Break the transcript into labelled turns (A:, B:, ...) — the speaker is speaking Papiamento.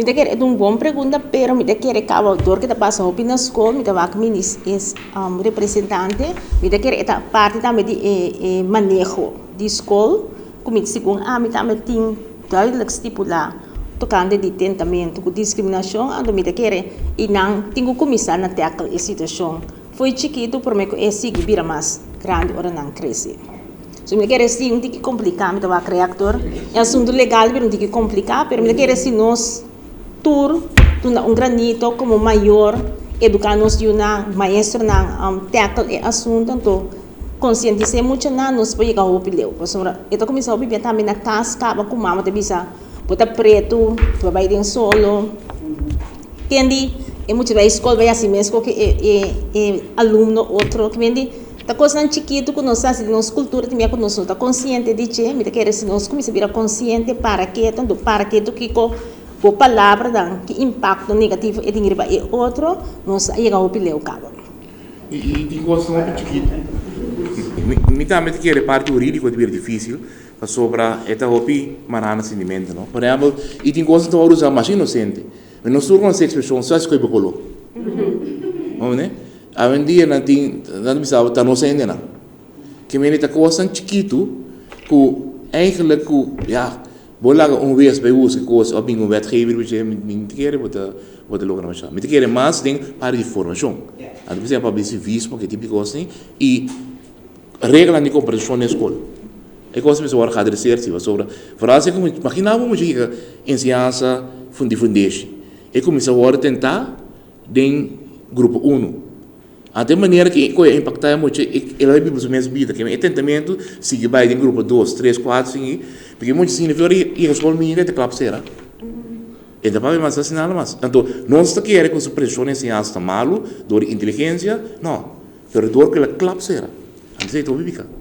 A: Mi ta kere, e ta un bon pregunta, pero mi ta kere kaba dor ke ta pasa hopi na skol, mi ta wak minis es representante, mi ta kere e ta parti tambe di e e maneho di skol, ku mi segun ami tambe tin duidelijk stipulá tokante di tentamentu ku diskriminashon, anto mi ta kere i nan tin ku kuminsá na tackle e situashon fo'i chikitu promé ku e sigui bira mas grandi ora nan krese. So mi ta kere si un tiki kompliká, mi ta wak reaktor, e asuntu legal bira un tiki kompliká, pero mi ta kere si nos tur duna un granito komo mayor, eduká nos yunan, maestronan tackle e asuntu, anto konsientisá e muchanan nos por yega hopi leu. Pasobra e ta kuminsá hopi bia tambe na kas kaba ku mama ta bisa bo ta pretu, bo bai den solo. Kendi e mucha bai skol bai hasi mes ku e e alumno otro. Kendi ta kosnan chikitu ku nos hasi den nos kultura también ku nos no ta konsiente di dje. Mi ta kere si nos kuminsá bira konsiente para ke tantu para ke kiko bo palabranan ki impakto negativo e tin riba e otro, nos a yega hopi leu kaba.
B: I tin kosnan hopi chikitu. Mi tambe ta kere parti hurídiko ta bira difísil pasobra e ta hopi mará na sintimentu, no. Por ehèmpel, i tin kosnan ta wòrdu usá masha inosente. Mi no sur konosé ekspreshon sa skoy bo koló. Bo mende? Awendia nan tin, nan ta bisa bo ta nos hendenan. Ke mende ta kosnan chikitu ku eigenlijk ku ya bo laga un wes bai buska kos òf bin un wetgever riba dje mi no ta kere bo ta bo ta logra masha. Mi ta kere mas den parti di formashon. Anto p'esei a papia di sivismo ke tipo di kosnan i reglanan di komportashon den skol. E kos mester wòrdu geadreseer si pasobra foral si imagina bo mucha yega enseñansa di fundeshi e kuminsá wòrdu tentá den grupo uno anto e manera ku e impaktá e mucha e lo biba su mes bida e tentamentu sigui bai den grupo dos tres kuater sigui pasobra e mucha sinti ora e yega skol mira e ta klap sera e ta papia mas asina nada mas anto nos ta kere ku su preshon di enseñansa ta malu dor di inteligensia no pero dor ku el a klap sera anto esei ta hopi pika.